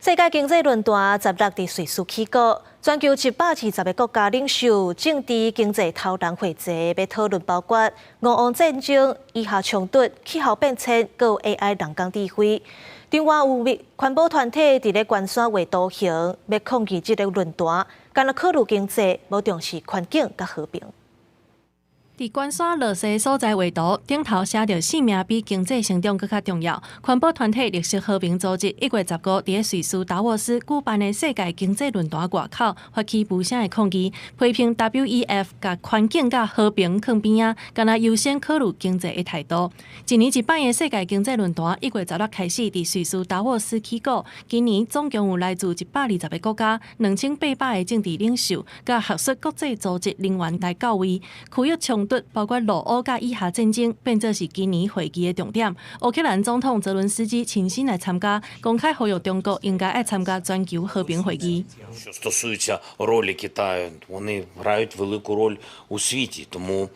世界經濟論壇十六佇瑞士起鼓，全球120個國家領袖政治經濟頭人匯集，欲討論包括俄烏戰爭、以哈衝突、氣候變遷，閣有 AI 人工智慧。另外有環保團體佇咧關山畫圖形，欲抗議這个論壇，干焦考慮經濟，無重視環境佮和平。佇關山落雪所在畫圖，頂頭寫著性命比經濟成長閣較重要。環保團體綠色和平組織1月15佇咧瑞士達沃斯舉辦的世界經濟論壇外口發起無聲的抗議，批評 WEF 共環境佮和平囥邊仔，干焦優先考慮經濟的態度。一年一擺的世界經濟論壇，1月16開始佇瑞士達沃斯起鼓。今年總共有來自120個國家、2800个政治領袖，佮學術國際組織人員來到位。區域衝突包括俄烏佮以哈戰爭，變做是今年會議的重點。烏克蘭總統澤倫斯基親身來參加，公開呼籲中國應該愛參加全球和平會議。 Що стосується ролі Китаю, вони грають велику роль у світі, тому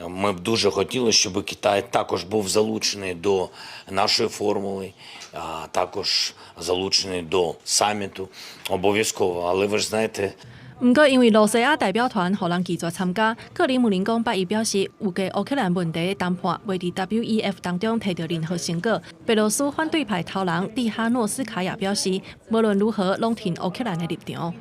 ми б дуже хотіли, щоб Китай також був залучений до нашої формули, а також залучений до саміту обов'язково. Але ви ж знаєте, 毋過，因為露西亞代表團予人拒絕參加，克里姆林宮拜一表示，有關烏克蘭問題的談判袂佇 WEF 當中提著任何成果。白羅斯反對派頭人蒂哈諾斯卡亞表示，無論如何，攏挺烏克蘭的立場。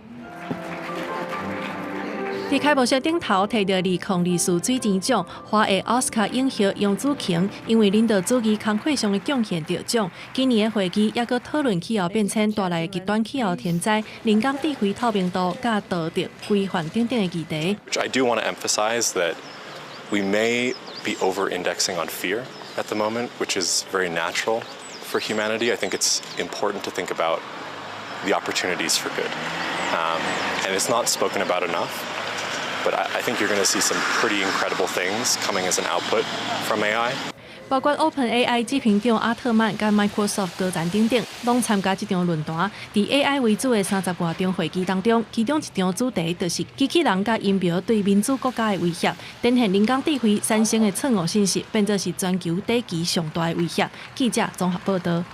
佇開幕式頂頭提著2024水錢獎，華裔奧斯卡影后楊紫瓊因為領導主義工課上的貢獻得獎。今年的會議猶閣討論氣候變遷帶來的極端氣候天災、人工智慧透明度、佮道德規範等等的議題。 I do want to emphasize that we may be over-indexing on fear at the moment, which is very natural for humanity. I think it's important to think about the opportunities for good. And it's not spoken about enough. But I think you're going to see some pretty incredible things coming as an output from AI. 包括 OpenAI 執行長阿特曼佮 Microsoft 高層等等，攏參加這場論壇。佇 AI 為主的30外場會議當中，其中一場主題就是機器人佮陰謀對民主國家的威脅，展現人工智慧產生的錯誤信息，變做是全球短期上大的威脅。記者綜合報導。